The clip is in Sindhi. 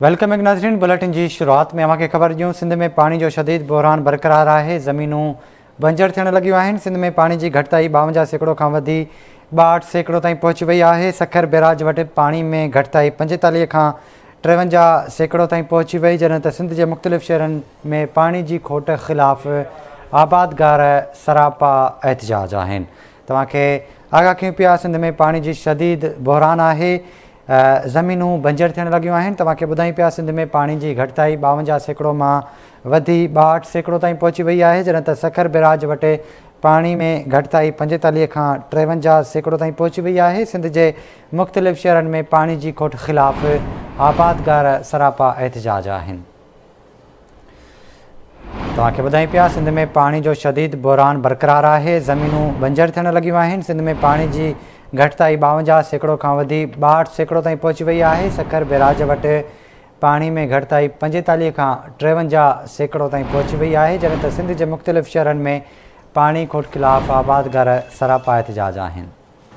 Welcome back ناظرين بليٽن جي شروعات ۾ اوهان کي خبر ڏيون سنڌ ۾ پاڻي جو شديد بحران برقرار آهي زمينون بنجر ٿيڻ لڳيون آهن سنڌ ۾ پاڻي جي گهٽتائي 52% کان وڌي 62% تائين پهچي وئي آهي سکر بئراج وٽ پاڻي ۾ گهٽتائي 45 کان 53% تائين پهچي وئي جڏهن ته سنڌ جي مختلف شهرن ۾ پاڻي جي کوٽ خلاف آبادگار سراپا احتجاج آهن توهان کي آگاهه ڪيون پيا سنڌ ۾ پاڻي جي شديد بحران آهي زمينون بنجر ٿيڻ لڳيون آهن توهان کي ٻڌايون پيا سنڌ ۾ پاڻي جي گهٽتائي 52% مان وڌي 62% تائين پهچي وئي آهي جڏهن ته سکر بئراج وٽ پاڻي ۾ گهٽتائي 45 کان 53% تائين پهچي وئي آهي سنڌ جي مختلف شهرن ۾ پاڻي جي کوٽ خلاف آبادگار سراپا احتجاج آهن. توهان کي ٻڌايون پيا سنڌ ۾ پاڻي جو شديد بحران برقرار آهي، زمينون بنجر ٿيڻ لڳيون آهن، سنڌ ۾ پاڻي جي گهٽتائي 52% کان وڌي 62% تائين پهچي وئي آهي، سکر بئراج وٽ پاڻي ۾ گهٽتائي 45 کان 53% تائين پهچي وئي آهي، جڏهن ته سنڌ جي مختلف شهرن ۾ پاڻي کوٽ خلاف آبادگار سراپا احتجاج آهن.